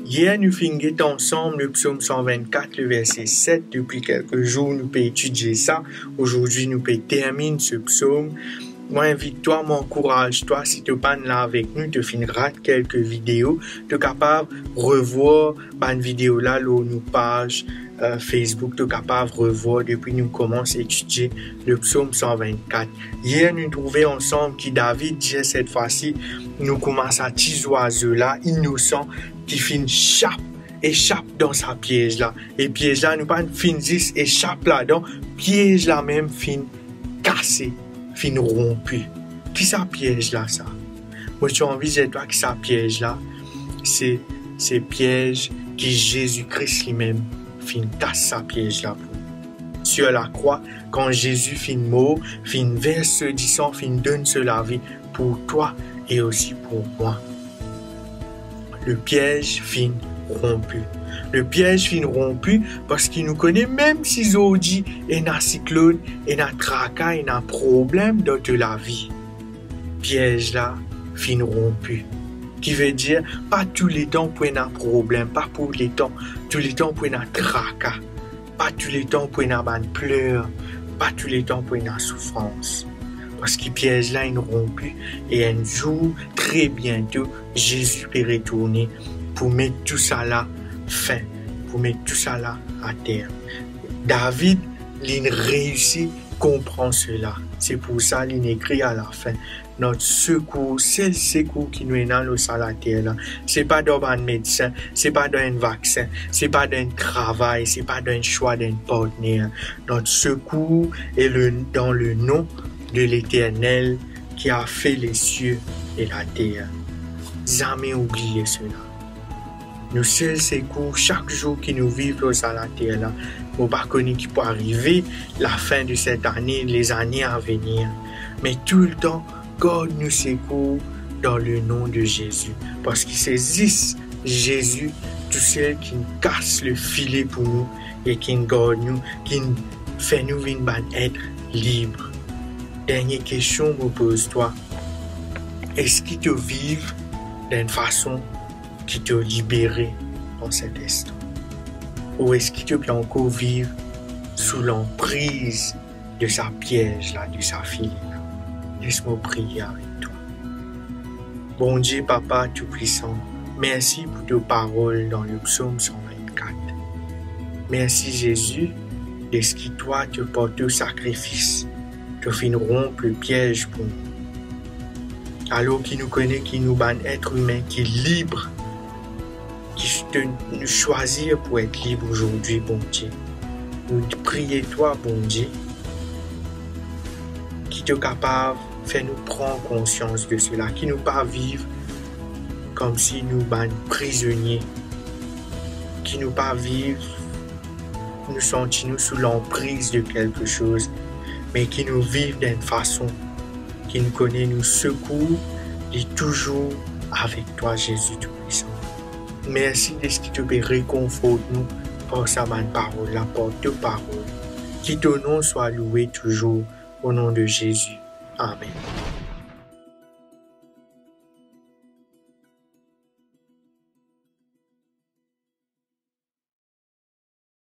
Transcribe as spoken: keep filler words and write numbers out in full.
Yer nou finn get ansam le psom san vennkat, le verse set. Depi kelke zour nou pe etidie sa. Ozordi nou pe terminn se psom. Mo invit twa, mo ankouraz twa, si to pa'nn la avek nou, to finn rat kelke video, to kapav revwar bann video la lor nou paz, eh, Facebook, to kapav revwar depi nou koumans etidie le psom san vennkat. Yer nou trouve ansam ki David dir, set fwa si, nou kouma sa ti zwazo la, inosan, ki finn sap, esap dan sa piez la. E piez la, nou pa'nn finn zis esap ladan, piez la mem finn kase, finn ronpi. Ki sa piez la sa? Mo ti anvi dir twa ki sa piez la, se, se piez ki Zezi Kris limem finn kas sa piez la pou nou. Sir lakrwa, kan Zezi finn mor, finn vers so disan, finn donn so lavi pou twa e osi pou mwa. Le piez finn ronpi. Le piez finn ronpi parski nou kone, mem si zordi ena siklonn, ena traka, ena problem dan to lavi, piez la finn ronpi. Ki vedir, pa touletan pou ena problem, pa pou letan, touletan pou ena traka, pa touletan pou ena bann pler, pa touletan pou ena soufrans. Parski piez la inn ronpi, e enn zour, tre biento, Zezi pe retourne pou met tousala fin, pou met tousala ater. David, linn reisi konpran sela. Se pou sa linn ekrir alafin, not sekour, sel sekour ki nou ena lor sa later la, se pa dan bann medsin, se pa dan enn vaksin, se pa dan enn travay, se pa dan enn swa dan enn partner. Not sekour est le, dans le nom de l'Éternel qui a fait les cieux et la terre. Zame oubliye sela. Nou sel sekour sak zour ki nou viv lor sa later la. Mo pa kone ki pou arive lafin de set ane, lezane avenir. Me toultan, gard nou sekour dan le nom de Zezi. Parski se zis Zezi tousel ki'nn kas le file pou nou e ki'nn gard nou, ki'nn fer nou vinn bann et lib. Dernie kestion mo poz twa, eski to viv dan enn fason ki to libere an set instan? Ou eski to pe ankor viv sou lanpriz de sa piez la, de sa file la? Les mo priye avek twa. Bondie, Papa Toupwisan, mersi pou to parol dan le psom san vennkat. Mersi, Zezi, deski twa to port to sakrifis, to finn ronp le piez pou nou. Alor ki nou kone ki nou bann et imin ki lib, ki to, nou swazir pou et lib ozordi, Bondie. Nou priye twa, Bondie, ki to kapav fer nou pran konsians de sela, ki nou pa viv koumsi nou bann prizonie, ki nou pa viv nou santi nou sou lanpriz de kelke soz, me ki nou viv dan enn fason ki nou kone nou sekour li touzour avek twa, Zezi Toupwisan. Mersi deski to pe rekonfort nou par sa bann parol la, par to parol. Ki to nom swa loue touzour, o nom de Zezi. Amen.